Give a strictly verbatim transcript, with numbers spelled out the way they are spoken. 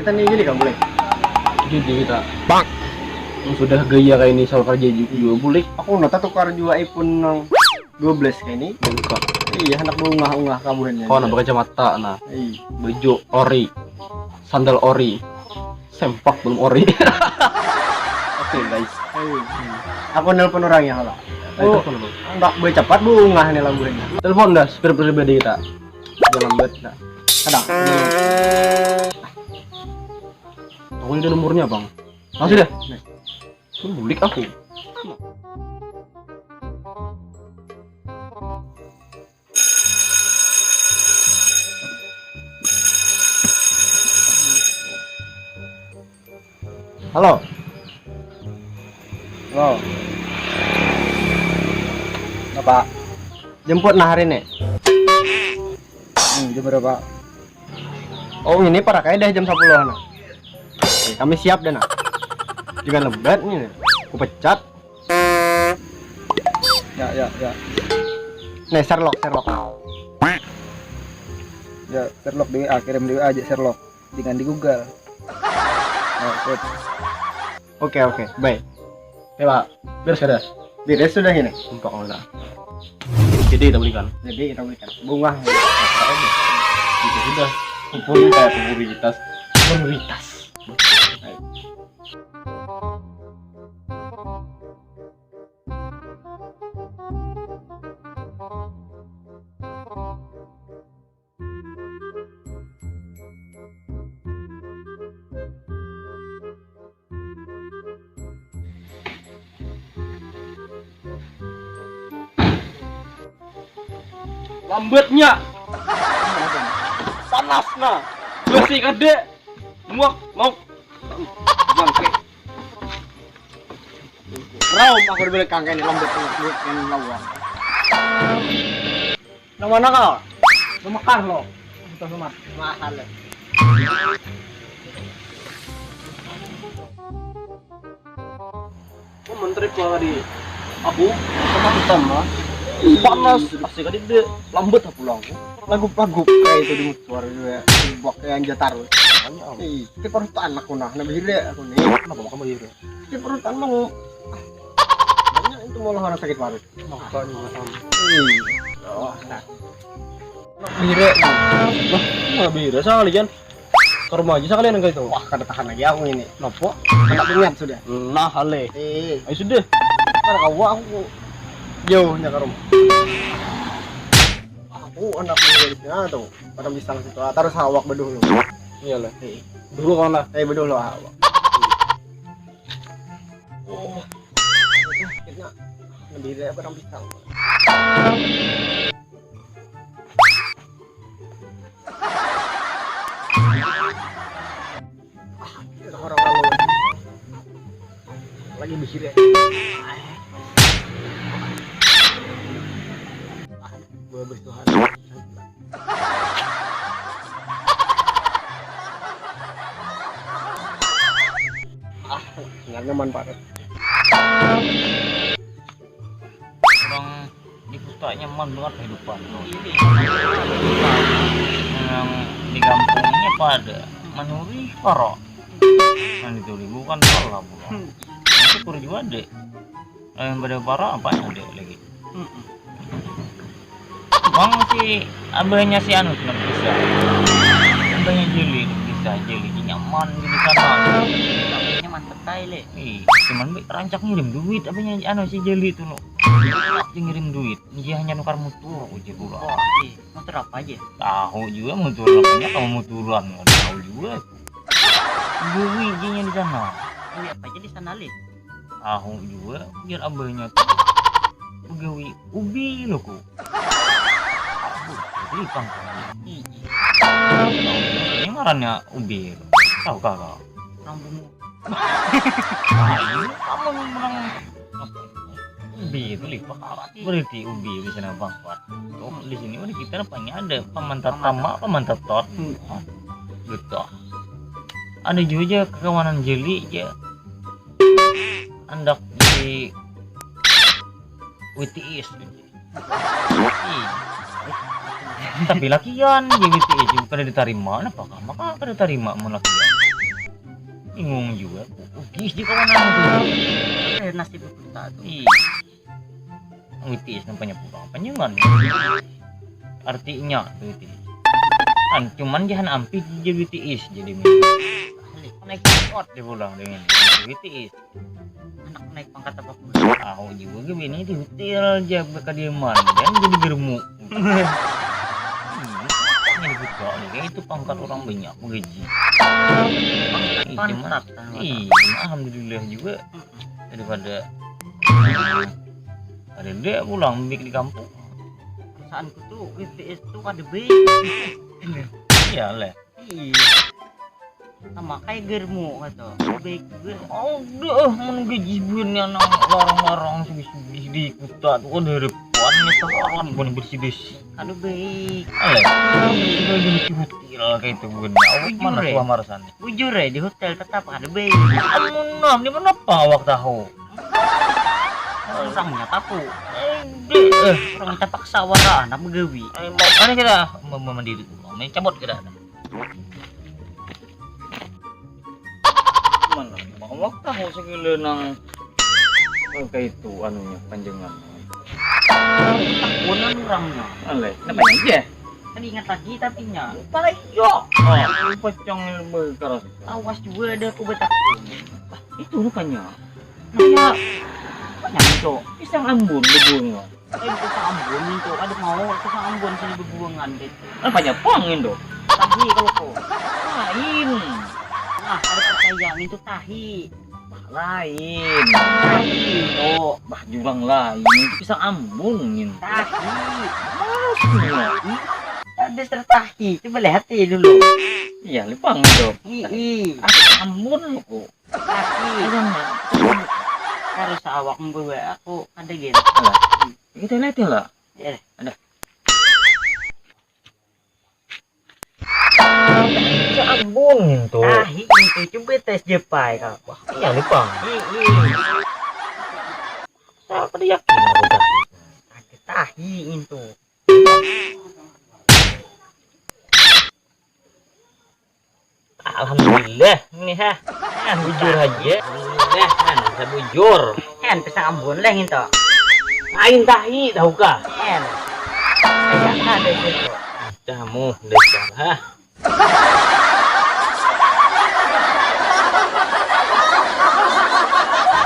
Tadi gini kan boleh. Jadi kita, bang, sudah gaya kayak ini soal kerja juga boleh. Aku nota tukar juga iPhone nang dua belas kayak ini. Buka. Iya, anak bunga-bunga kabuhannya. Kau nambah kacamata, nah. Iya. Baju ori, sandal ori, sempak belum ori. Oke, guys. Iya. Aku nelpon orangnya kalau. Oh, telepon dulu. Enggak boleh cepat bunga nih lagunya. Telepon dah supir pribadi kita. Jangan lambat dah. Ada. Aku ini nomornya, bang. Langsung dah. Nih. Bulik aku. Halo. Halo. Bapak. Jemput nah hari ini. Hmm, jam berapa? Oh, ini para kayak dah jam sepuluh nah. Oke, kami siap dah nah. Jangan lebat nih. Aku pecat. Ya, ya, ya. Nih, Sherlock, Sherlock. Ya, Sherlock di W A, kirim di W A aja Sherlock. Jangan di Google. Ya, sip. Oke, oke, bye. Ya, Pak. Beres kada? Beres sudah ini. Sumpah kalau tak. Jadi kita belikan. Jadi kita belikan. Bunga. Itu sudah. Kumpul kayak prioritas. Prioritas. Lambatnya. Panas nah. Bersih kade. Muak mau. Bangke. Raum aku di belakang kayak ini lambat banget buat yang lawan. Nang mana kau? Lumekar lo. Itu sumat. Mahal ya. Oh, menteri keluar di aku. Sama hitam lah. Panas. Pasti kan dia lambat aku pulang. Lagu-lagu kayak itu di mutuar juga. Bak yang jatar. Banyak apa? Ih, tapi perut anak aku nah. Nah, bahire aku nih. Kenapa makan bahire? Tapi perut anak mau. Banyak itu malah orang sakit parut. Makanya, Am. Ih. Oh, nah. Bira. Wah, nggak bira sekalian. Ke rumah aja sekalian kayak itu. Wah, kada tahan lagi aku ini. Kenapa? Kena niat sudah. Nah, ale. Eh. Ayo sudah. Karena kau aku jauhnya ke rumah. Aku anak muridnya tuh. Padang pisang situ. Ah, terus awak beduh lu. Iya lah. Eh. Dulu kawan lah. Eh, beduh lu awak. Oh. Kita lebih dari padang pisang. Orang lalu lagi bisi deh. Gue bersuara. Ah, nyaman banget. Orang di kota nyaman banget kehidupan tuh. Yang di kampungnya pada manurih paro. Nah, itu ribu kan salah pulang. Hmm. Syukur juga deh. Eh, pada paro apa ada lagi? Hmm. Bang, si abahnya si anu tu nang bisa. Abahnya Jeli tu bisa, Jeli tu nyaman di sana. Nyaman tetai le. Ih, cuman be rancak ngirim duit abahnya anu si Jeli tu lo. Rancak ngirim duit, dia hanya nukar mutur ujar pulang. Oh, iya. Mutur apa aja? Tahu juga mutur apanya, kamu muturan, nggak tahu juga. Duit dia di sana. Duit apa aja di sana le? Tahu juga, ujar abahnya tu begawi ubi lo ku. Aduh, jadi pangkal. Ini ngarannya ubi lo. Tahu kah kau? Orang bungu. Nah, ini kamu menang. Ubi itu lipat. Berarti ubi di sana bangkuat. Oh, di sini udah kita rupanya ada paman tatama, paman tatot. Hmm. Betul. Ada juga kekawanan Jeli aja. Andak di W T S. Tapi lakian di W T S juga kada ditarima, napa kah? Maka kada ditarima mun lakian. Bingung juga aku. Ugih di kawanan tu. Eh, nasib buta tu. Ih. B T S nampaknya pulang. Panjangan. Artinya B T S. Kan cuman jangan ampih jadi B T S jadi. Naik angkot dia pulang dengan B T S. Anak naik pangkat apa pun. Tahu juga gue ini di hotel aja berkadiaman dan jadi germu. Ini buka nih, kayak itu pangkat orang banyak gaji. Iya, cuma, iya, alhamdulillah juga daripada ada dia pulang bik di kampung. Perasaanku tuh B T S tuh ada baik. Iya lah. Iya. Sama kayak germu kata. Baik ger. Aduh, mun gaji bulannya nang larang-larang sugih-sugih di kota tuh kan harapan nih tahan bukan bersih-bersih. Aduh baik. Alah, sudah di hotel kayak itu bukan. Awak mana tuh marasan? Bujur ya di hotel tetap ada baik. Amun nam di mana apa awak tahu? Orangnya tahu. Eh, orang terpaksa wara anak begawi. Ayo, mau mana kita? Mau mandiri dulu. Main cabut kita. Mana? Mau tahu segala nang kayak itu anunya panjangan. Takunan orangnya. Aleh, kenapa aja? Tadi ingat lagi tapinya. Lupa lah iyo. Oh, pocong ilmu keras. Awas juga ada aku betakun. Itu rupanya. Iya. Apa nang itu? Pisang Ambon bebunga. Eh, pisang Ambon itu. Ada mau pisang Ambon sini bebungan gitu. Apanya pang itu? Tahi kalau kau. Lain. Nah, ada percaya itu tahi. Bah, lain. Tahi itu. Bah, jurang lain. Itu pisang Ambon ini. Tahi. Maksudnya. Ada sertahi. Coba lihat dulu. Iya, lipang itu. Ih, ih. Ah, Ambon aku. Kaki. Harus awak membawa aku ada gini. Alah. Kita lihat ya lah. Ya. Ada. Ambon itu. Tahi itu coba tes jepai kau. Wah, iya lupa. Ih, ih. Saya pada yakin aku tahi. Ada tahi itu. Alhamdulillah nih ha. Nah, bujur aja. Alhamdulillah kan bisa bujur. Hen pisang Ambon leh nginto. Lain tahi tahu kah? Hen. Kayak ada gitu. Kamu dasar ha.